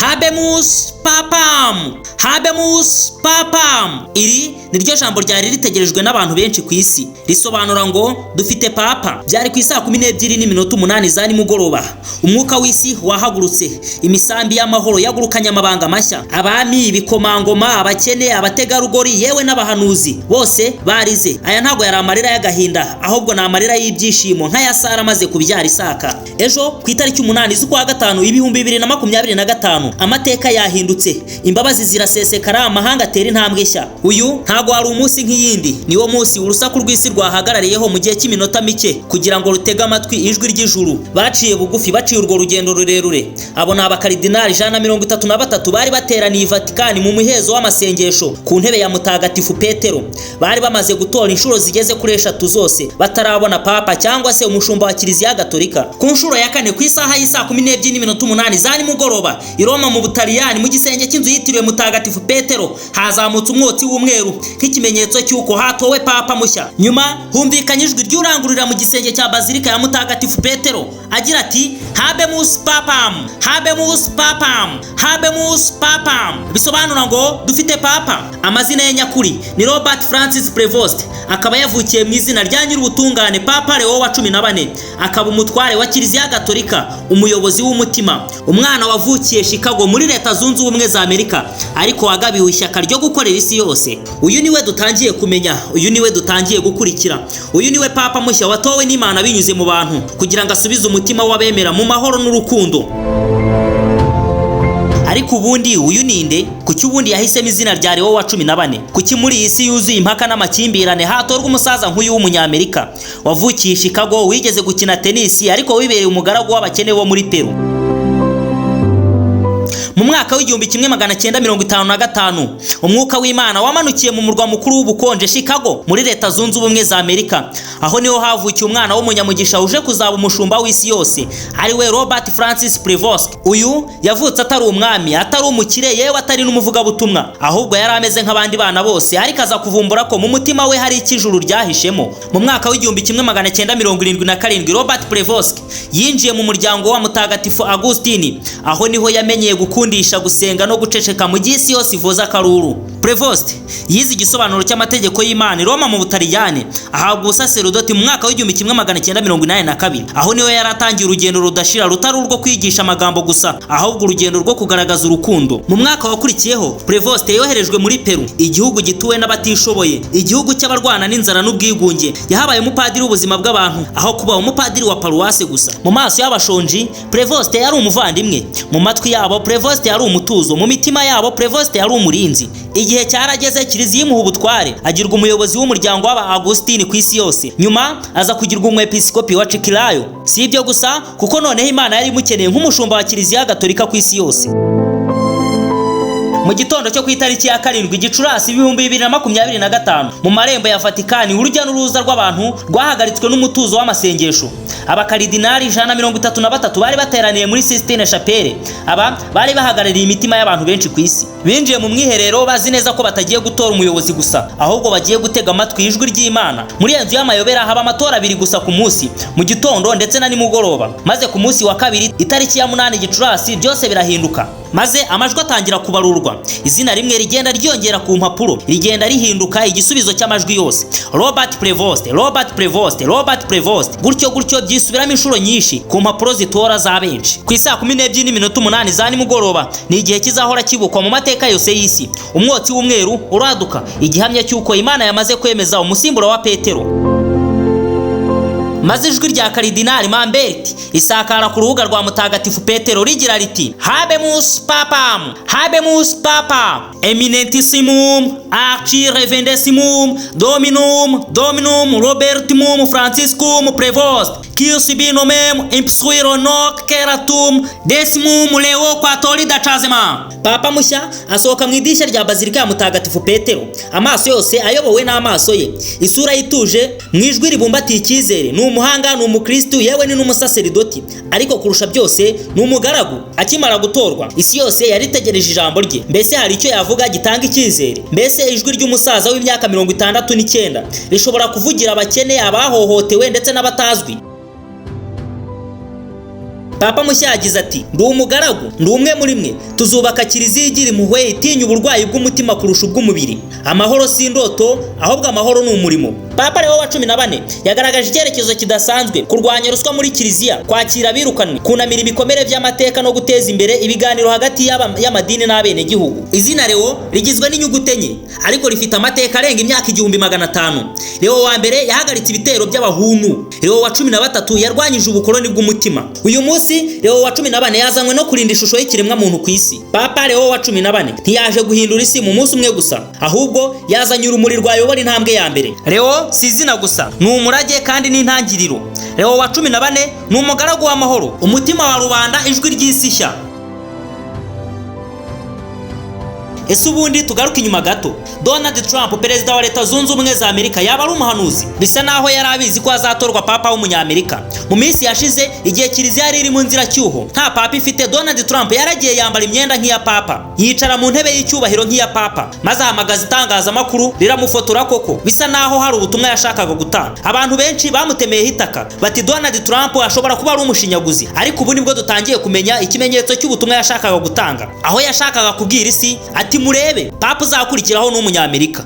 Habemus Papam, Habemus Papam. Iri ni ryo jambo ryari ritegerejwe n'abantu benshi ku isi, risobanura ngo dufite papa. Byari ku isaa 12:08 za nimugoroba. Umwuka w'isi wahagurutse, imisambi y'amahoro yagurukanye amabanga mashya. Abami, ibikomangoma, abakene, abategarugori, yewe n'abahanuzi bose barize. Aya ntabwo yari amarira y'agahinda, ahubwo ni amarira y'ibyishimo nk'aya Sara amaze kubyara Isaka. Ejo ku itariki 8 z'ukwa gatanu 2025, amateka yahindutse, imbabazi zirasesekara, amahanga atera intambwe nshya. Uyu ntabwo wari umunsi nk'iyindi, niwo munsi urusaku rw'isi rwahagarariyeho mu gihe cy'iminota mike kugira ngo rutege amatwi ijwi ry'ijuru. Baciye bugufi, baciye urwo rugendo rurerure. Abo ni abakaridinali 133 bari bateraniye i Vatikani mu muhezo w'amasengesho ku ntebe ya Mutagatifu Petero. Bari bamaze gutora inshuro zigeze kuri eshatu zose batarabona papa cyangwa se umushumba wa Kiliziya Gatolika. Ku nshuro ya kane, ku isaha y'isaa 12:08 za nimugoroba, i Roma mu Butaliyani, mu gisenge cy'inzu yitiriwe Mutagatifu Petero hazamutse umwotsi w'umweru nk'ikimenyetso cy'uko hatowe papa mushya. Nyuma humvikanye ijwi ry'urangururira mu gisenge cya bazilika ya Mutagatifu Petero agira ati: "Habemus Papam, Habemus Papam, Habemus Papam", bisobanura ngo dufite papa. Amazina ye nyakuri ni Robert Francis Prevost, akaba yavukiye mu izina rya nyir'ubutungane Papa Leo wa 14, akaba umutware wa Kiliziya Gatolika, umuyobozi w'umutima, umwana wavukiye Chicago muri Leta Zunze Ubumwe za Amerika, ariko wagabiwe ishyaka ryo gukorera isi yose. Uyu niwe dutangiye kumenya, uyu niwe dutangiye gukurikira, uyu niwe papa mushya watowe n'Imana binyuze mu bantu kugira ngo asubize umutima w'abemera mu mahoro n'urukundo. Ariko ubundi uyu ninde? Kuki ubundi yahisemo izina rya Leo wa 14? Kuki muri iyi si yuzuye impaka n'amakimbirane hatorwa umusaza nk'uyu w'umunyamerika wavukiye Chicago, wigeze gukina tenisi, ariko wibereye umugaragu w'abakene bo muri Peru? Mu mwaka w'1955, umwuka w'Imana wamanukiye mu murwa mukuru w'ubukonje, Chicago, muri Leta Zunze Ubumwe za Amerika. Aho niho havukiye umwana w'umunyamugisha uje kuzaba umushumba w'isi yose, ari we Robert Francis Prevost. Uyu yavutse atari umwami, atari umukire, yewe atari n'umuvugabutumwa, ahubwo yari ameze nk'abandi bana bose, ariko aza kuvumbura ko mu mutima we hari icyo ijuru ryahishemo. Mu mwaka w'1977, Robert Prevost yinjiye mu muryango wa Mutagatifu Augustine. Aho niho yamenyeye gukundisha gusenga no guceceka mu gihe isi yose ivuza akaruru. Prevost yize igisobanuro cy'amategeko y'Imana i Roma mu Butaliyani, ahabwa ubusaserodoti mu mwaka w'1982. Aho niho yari atangiye urugendo rudashira, rutari urwo kwigisha amagambo gusa, ahubwo urugendo rwo kugaragaza urukundo. Mu mwaka wakurikiyeho, Prevost yoherejwe muri Peru, igihugu gituwe n'abatishoboye, igihugu cy'abarwana n'inzara n'ubwigunge. Yahabaye umupadiri w'ubuzima bw'abantu aho kuba umupadiri wa paruwase gusa. Mu maso y'abashonji, Prevost yari umuvandimwe. Mu matwi yabo, Prevost yari umutuzo. Mu mitima yabo, Prevost yari umurinzi. Igihe cyarageze, kiliziya imuha ubutware, agirwa umuyobozi w'umuryango w'aba Augustine ku isi yose. Nyuma aza kugirwa umwepiskopi wa Chiclayo. Si ibyo gusa, kuko noneho Imana yari imukeneye nk'umushumba wa Kiliziya Gatolika ku isi yose. Mu gitondo cyo ku itariki ya 7 Gicurasi 2025, mu marembo ya Vatikani, urujya n'uruza rw'abantu rwahagaritswe n'umutuzo w'amasengesho. Abakaridinali 133 bari bateraniye muri Sistine Chapelle. Aba bari bahagarariye imitima y'abantu benshi ku isi. Binjiye mu mwiherero bazi neza ko batagiye gutora umuyobozi gusa, ahubwo bagiye gutega amatwi ijwi ry'Imana. Muri iyo nzu y'amayobera haba amatora abiri gusa ku munsi, mu gitondo ndetse na nimugoroba. Maze ku munsi wa kabiri, itariki ya 8 Gicurasi, byose birahinduka, maze amajwi atangira kubarurwa. Izina rimwe rigenda ryiyongera ku mpapuro, rigenda rihinduka igisubizo cy'amajwi yose: Robert Prevost, Robert Prevost, Robert Prevost. Gutyo gutyo byisubiramo inshuro nyinshi ku mpapuro zitora za benshi. Ku isaa 12:08 za nimugoroba, ni igihe kizahora kibukwa mu mateka yose y'isi. Umwotsi w'umweru uraduka, igihamya cy'uko Imana yamaze kwemeza umusimbura wa Petero. Maze ijwi rya Karidinali Mamberti risakara ku rubuga rwa Mutagatifu Petero rigira riti: "Habemus Papam, Habemus Papa eminentissimum archireverendissimum dominum dominum Robertumum Franciscum Prevost, qui sibi nomen ipsuiro noc keratum decimum Leo quatordiacesima." Papa mushya asohoka mu idirishya rya bazilika ya Mutagatifu Petero, amaso yose ayobowe n'amaso ye, isura yituje, mu ijwi ribumbatiye icyizere. Ni umuhanga, ni umukristu, yewe ni n'umusaseridoti, ariko kurusha byose ni umugaragu. Akimara gutorwa, isi yose yari itegereje ijambo rye. Mbese hari icyo yavuga gitanga icyizere? Mbese ijwi ry'umusaza w'imyaka 69 rishobora kuvugira abakene, abahohotewe ndetse n'abatazwi? Papa mushya yagize ati: "Ndi umugaragu, ndi umwe muri mwe. Tuzubaka kiliziya igira impuhwe, itinya uburwayi bw'umutima kurusha ubw'umubiri. Amahoro si indoto, ahubwo amahoro ni umurimo." Papa Leo wa 14 yagaragaje icyerekezo kidasanzwe: kurwanya ruswa muri kiliziya, kwakira abirukanwe, kunamira ibikomere by'amateka no guteza imbere ibiganiro hagati y'amadini n'abenegihugu. Izina Leo rigizwe n'inyuguti enye, ariko rifite amateka arenga imyaka 1500. Leo wa mbere yahagaritse ibitero by'abahunu. Leo wa 13 yarwanyije ubukoloni bw'umutima. Uyu munsi Leo wa 14 yazanywe no kurinda ishusho y'ikiremwamuntu ku isi. Papa Leo wa 14 ntiyaje guhindura isi mu munsi umwe gusa, ahubwo yazanye urumuri rwayobora intambwe ya mbere. Leo si izina gusa, ni umurage kandi n'intangiriro. Leo wa 14 ni umugaragu w'amahoro, umutima wa rubanda, ijwi ry'isi nshya. Ese ubundi tugaruke inyuma gato, Donald Trump, perezida wa Leta Zunze Ubumwe za Amerika, yaba ari umuhanuzi? Bisa naho yari abizi ko azatorwa papa w'umunyamerika. Mu minsi yashize, igihe kiliziya yari iri mu nziracyuho, nta papa ifite, Donald Trump yaragiye yambara imyenda nk'iya papa, yicara mu ntebe y'icyubahiro nk'iya papa, maze ahamagaza itangazamakuru riramufotora. Koko bisa naho hari ubutumwa yashakaga gutanga. Abantu benshi bamutemeyeho itaka bati: "Donald Trump ashobora kuba ari umushinyaguzi." Ariko ubu nibwo dutangiye kumenya ikimenyetso cy'ubutumwa yashakaga gutanga, aho yashakaga kubwira isi ati: "Murebe, papa uzakurikiraho ni umunyamerika."